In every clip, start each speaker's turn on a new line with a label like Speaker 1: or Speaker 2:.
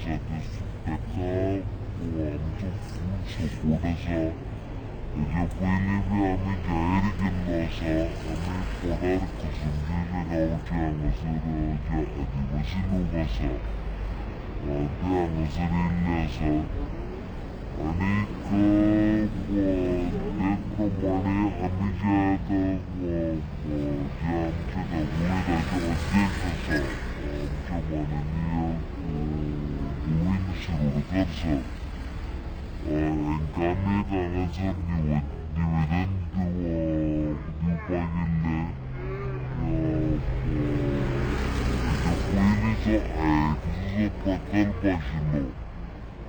Speaker 1: आसा तेका आमचो फूल सपोर्ट आसा. हेजे पयलीं बी आमी जाहीर केल्लो आसा, आमी पडार कुसुमचे जे गांवचे हांगासर जे आदिवासी लोक आसा ते हांगासर येयल्ले आसात. आनीक तेच प्रमाणे आमी जे आतां जे आमचे काकुळेदाचे अध्यक्ष आसा, आमचे माननीय गोविंद शिरोडकर सर, हांकां आमी एक हांगासर निवेदन दिवपाक येयल्ले. हेच्या पयलीं जो आयआयटीचो जो प्रकल्प आशिल्लो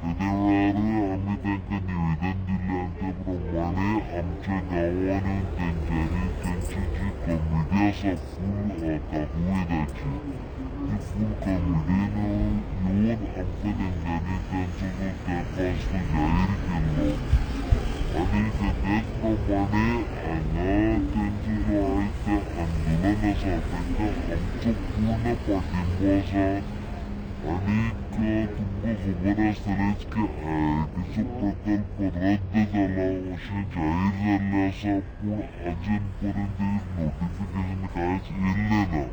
Speaker 1: तेदे वेळारूय आमी तांकां निवेदन दिल्लें आनी त्या प्रमाणे आमच्या गांवान येवन तेंच्यांनी तेंची जी कमिटी आसा फूल काकुळेदाची, ती फूल कमिटीन येवन आमकां तेंच्यांनी तेंचो जो तेंको आसा तो जाहीर केल्लो. आनी तेच प्रमाणे हांगा तेंचो जो आयज तें आंदोलन आसा तांकां आमचो पूर्ण पाठिंबो आसा. आनीक तुमकां खबर आसतलेंच की आयआयटीचो प्रकल्प रद्द जाला अशें जाहीर जाल्लें आसा, पूण अजून पर्यंत तेजेर नोटिफिकेशन कांयच येयल्लें ना.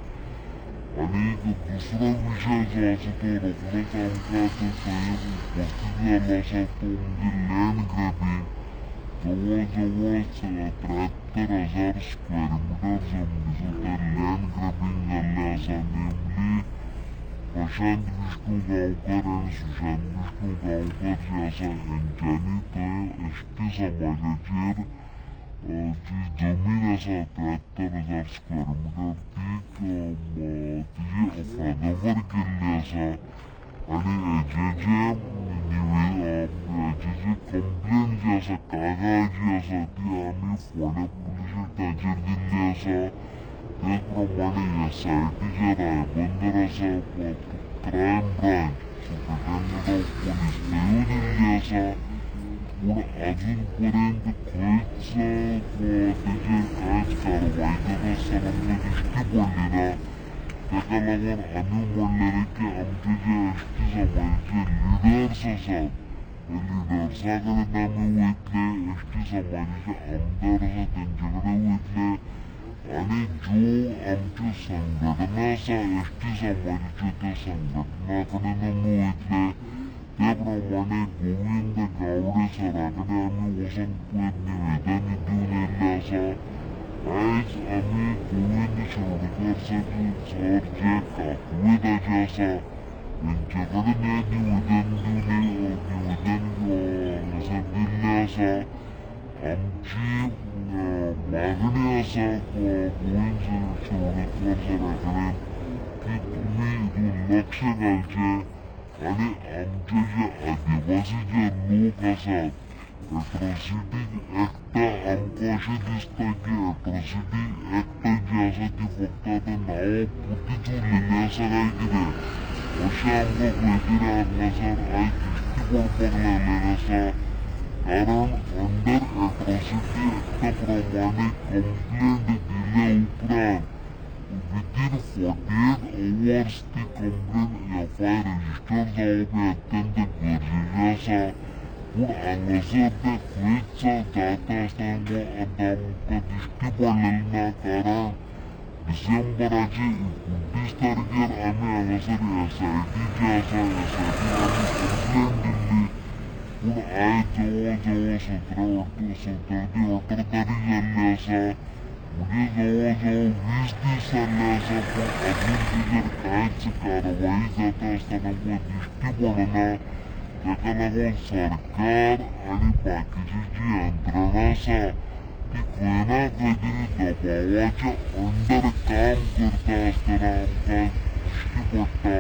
Speaker 1: आनीक दुसरो विशय जो आसा तो रोखडोच आमकां आतां थंय उपस्थीत जाल्लो आसा तो म्हणजे लँड ग्रॅबींग. जवळ जवळ 73,000 स्क्वेअर मिटर जमनीचो थंय लँड ग्रॅबींग जाल्लें आसा. नेमली प्रशांत विष्णू गांवकर आनी सुशांत विष्णू गांवकर जे आसा हेंच्यांनी थंय एसटी समाजाचेर जी जमीन आसा 73,000 स्क्वेअर मिटर ती तिजी अफरातफर केल्ली आसा. आनी हेजे जे हेजी जी कंप्लेन जी आसा, कागाळ जी आसा ती आमी फोंडें पुलिशेक ताचेर दिल्ली आसा. तेच प्रमाणे एसआयटी जे रायबंदर आसा, crime branch, superintendent of police थंयूय दिल्ली आसा. पूण अजून पर्यंत खंयच तेजेर कांयच कारवाय जाता आसतना आमकां दिश्टी पडली ना. ताका लागून आमी म्हणलेलें की आमचे जे एसटी समाजाचे लिडर्स आसात त्या लिडर्सा कडेन आमी वयतले, एसटी समाजाचे आमदार आसा तेंचे कडेन वयतले आनी ज्यो आमच्यो संघटना आसा एसटी समाजाच्यो त्या संघटना कडेन आमी वयतले. त्या प्रमाणे गोविंद गावडे सरा कडेन आमी वचून पयर निवेदन दिवन येयल्लें आसा. आयज आमी गोविंद शिरोडकर सर जे काकुळेदाचे आसा तेंचे कडेन हें निवेदन दिवन निवेदन हांगासर दिल्लें आसा. आमची मागणी आसा गोविंद शिरोडकर सरा कडेन की तुमी हितून लक्ष घालचें आनी आमचे जे आदिवासी जे लोक आसात एट्रोसिटी एक्ट, आमकां अशें दिसता की एट्रोसिटी एक्ट जी आसा ती फक्त आतां नांवां पुरतीच उरलेली आसा काय कितें अशें आमकां खंय तरी हांगासर आयज दिश्टी पडपाक लागलेलें आसा. कारण अंडर एट्रोसिटी एक्टा प्रमाणे कंप्लेंट दिले उपरांत विदीन 48 अवर्स ती कंप्लेन एफआयआर रजिस्टर जावप हें अत्यंत गरजेचें आसा. पूण हांगासर तें खंयच जाता आसतना आतां आमकां दिश्टी पडलेलें ना. कारण डिसेंबराचे 29 तारखेर आमी हांगासर एसआयटी जी आसा एसआयटीन आमी कंप्लेन दिल्ली, पूण आयज जवळ जवळ 17 ते 18 तारीख जाल्ली आसा, म्हणजे जवळ जवळ 20 दीस जाल्ले आसा, पूण अजून तेजेर कांयच कारवाई जाता आसतना आमकां दिश्टी पडना. ताका लागून सरकार आनी बाकीची जी यंत्रणा आसा ती खंय ना खंय तरी दबावाच्या अंडर काम करता आसतना आमकां दिश्टी पडटा.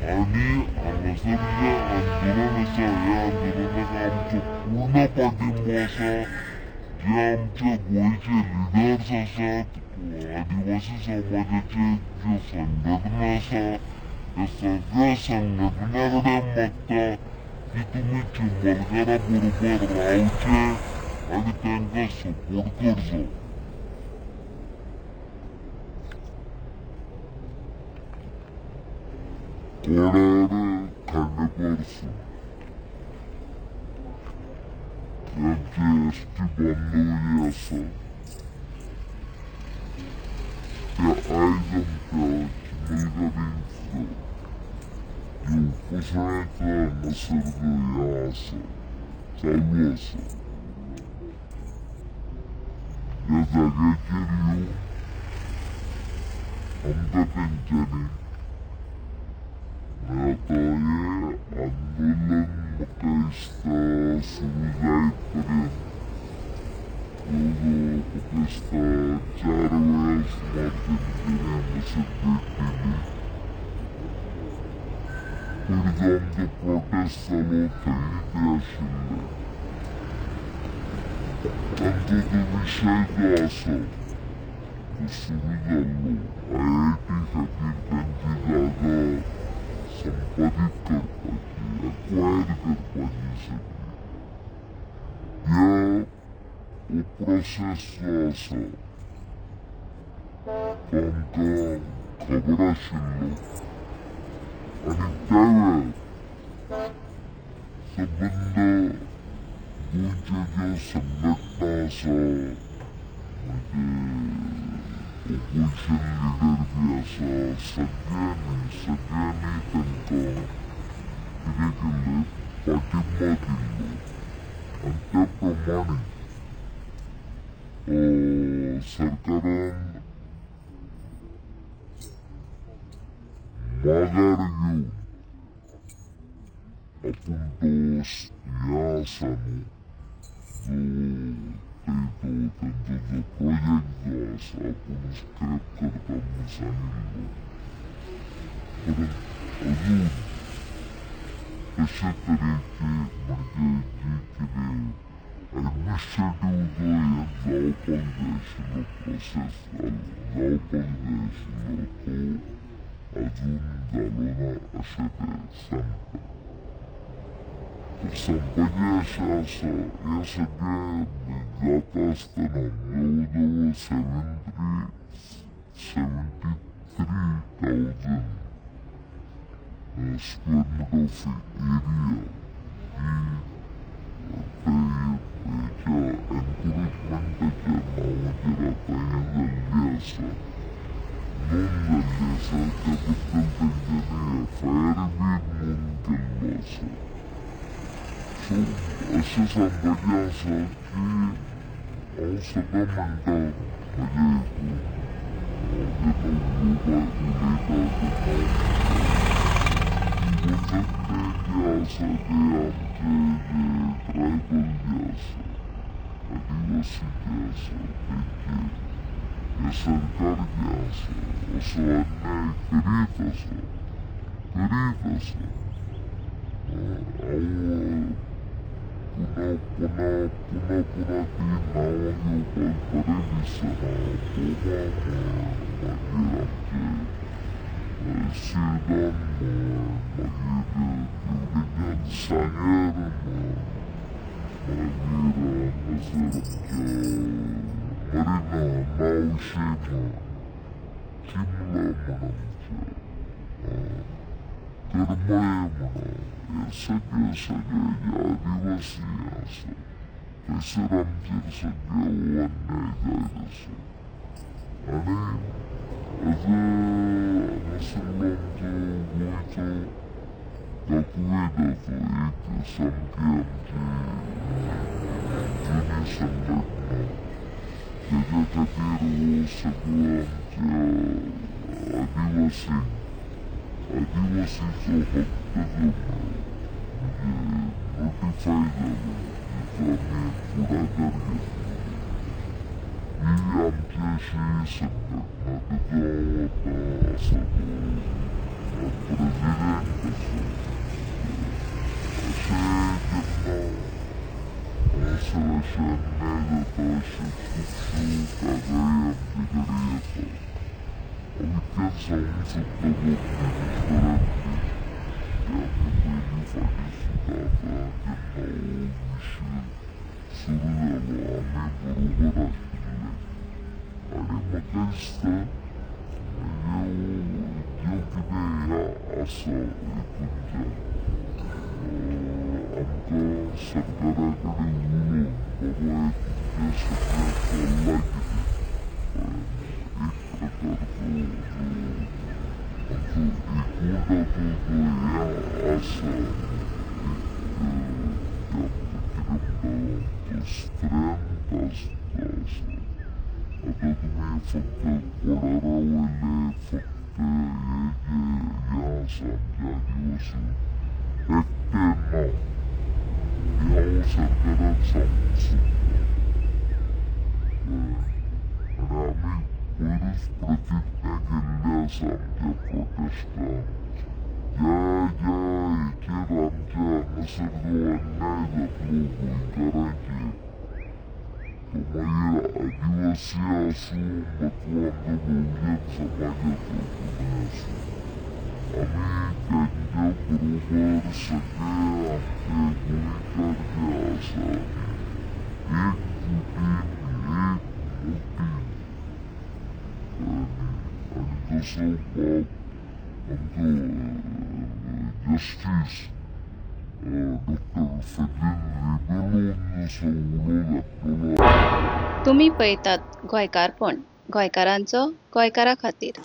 Speaker 1: आनी हांगासर जें आंदोलन आसा ह्या आंदोलनाक आमचो पूर्ण पाठिंबो आसा. जे आमचे गोंयचे लिडर्स आसात, आदिवासी समाजाचे ज्यो संघटना आसा त्या सगळ्या संघटना कडेन मागता की तुमी चिंबलकारा बरोबर रावचे आनी तांकां सपोर्ट करचो.
Speaker 2: कोडार खांडेपार
Speaker 1: सुरवातीपासून आमचे एस टी बांधव जे आसा ते आयज आमच्या चिमलगाडीचो जे उपोशणाचो हांगासर जो हें आसा चालू आसा ह्या जाग्याचेर येवन आमकां तेंच्यांनी आतां हें आंदोलन म्हाका दिसता सुरू जायत पर्यंत जवळ जवळ म्हाका दिसता 4 वेळा सुमार तेंच्यांनी हांगासर भेट दिली. पयर जो आमचो प्रोटेस्ट जालो थंय ते आशिल्ले. तांचो जो विशय जो आसा तो सुरू जाल्लो IIT खातीर तांची जागा संपादीत करपाची, एक्वायर करपाची सगळी ह्या हो प्रोसेस जो आसा तो आमकां खबर आशिल्लो आनी त्या वेळार सबंद गोंयच्यो ज्यो संघटना आसा म्हणजे ओपोजिशन लिडर बी आसा सगळ्यांनी सगळ्यांनी तांकां कितें केल्लें पाठिंबा दिल्लो आनी त्या प्रमाणे सरकारान माघार घेवन आपूण तो हें आसा न्हू जो थंय तो तेंचो जो प्रोजेक्ट जो आसा आपूण स्क्रॅप करता म्हणून सांगिल्लो. परंत अजून तशे तरेची म्हणजे जी कितें एडमिनिस्ट्रेटीव जो हें जावपाक जाय आशिल्लो प्रोसेस जावपाक जाय आशिल्लो तो अजून जालो ना अशें ते सांगता. तर सांगपाचें अशें आसा हें सगळें जाता आसतना जवळ जवळ 73,000 square meter of area ही हेच्या एनक्रोचमेंटाच्या नांवाचेर आतां हें जाल्ली आसा, नोंद जाल्ली आसा. त्या बद्दल तेंच्यांनी FIR बी नोंद केल्लो आसा. सो अशें सांगपाचें आसा की हांव सदां म्हणटा म्हज्या हितून हांव जेन्ना उलयता तेन्ना हांव म्हणटा की वचत तें जें आसा तें आमचे जे ट्रायबल जे आसा आदिवासी जे आसा तेंचेर हें सरकार जें आसा असो अन्याय करीत आसा करीत आसा. हांव पुन्हा पुन्हा पुन्हा पुन्हा ती नांवां घेवपाक बरें दिसना. बोमा म्हण, मागीर आमचे शिरदोन म्हण, मागीर तेवटेच्यान सांग्यार म्हण, मागीर हांगासर आमच्या मरिना नावशे म्हण, चिमला म्हण, आमच्या करमळे म्हणा, हे सगळे सगळे जे आदिवासी आसा थंयसर आमचेर सगळे हो अन्याय जायत आसा. आनी एज अ हांगासरलो आमचो गोंयचो दाकुवेदाचो एक सामकी आमची जुनी संघटना तेज्या खातीर हो सगळो आमच्या आदिवासीचो हक्क जो मेळ्ळो म्हणजे नोटिफाय जालो जेचो आमी फुडाकार घेतलो ही आमची अशी संघटना तेजो हांव आतां आसा तो प्रेजिडेंट आसा. अशें जेन्ना हांगासर अशें अन्याय जाता अश्यो खुबश्यो कागाळी आमचे कडेन येता. हांव इतक्यान सांगूंक सोदता बाब मिनिस्टराक बी की आमी पयलीं फाटीं सुद्दां आतां जेन्ना हो विशय सुरू जालो आमी बरोबर आशिल्ले आनी म्हाका दिसता म्हणजे ज्यो कितें ह्या आसा हितूनच्यान आमकां सरकारा कडेन उलोवन बाबा हें तुमचें सगळें चल्लां कितें, कळ्ळें न्हू, एक प्रकारचो जो आमचो एकवटाचो जो हें आसा न्हू, एक आमकां कितें म्हणटा आमचो स्ट्रेंथ जो आसा. आतां तुमी फक्त बॉर्डरा वयले फक्त हे जे हें आसा आमचे आदिवासी एकटे ना, हें हांव सरकाराक सांगूंक सोदतां, कळ्ळें. आनी आमी पयरूच प्रतिज्ञा केल्ली आसा आमच्या प्रोटेस्टान, ज्या ज्या हेचेर आमच्या हांगासर जो अन्याय जातलो गोंयकारांचेर, तो मागीर आदिवासी आसूं अथवा आमचो बहुजन समाजाचो कोणूय आसूं, आमी तेंच्या बरोबर सगळे आमचे गोंयकार जे आसा न्ही एकजुटीन एक मुठीन, कळ्ळें न्ही. आनी जसो बाब आमचो जस्टीस डॉक्टर फेर्दीन रिबेलोन जसो उलो घातलेलो.
Speaker 2: तुमी पळयतात गोंयकारपण, गोंयकारांचो गोंयकारा खातीर.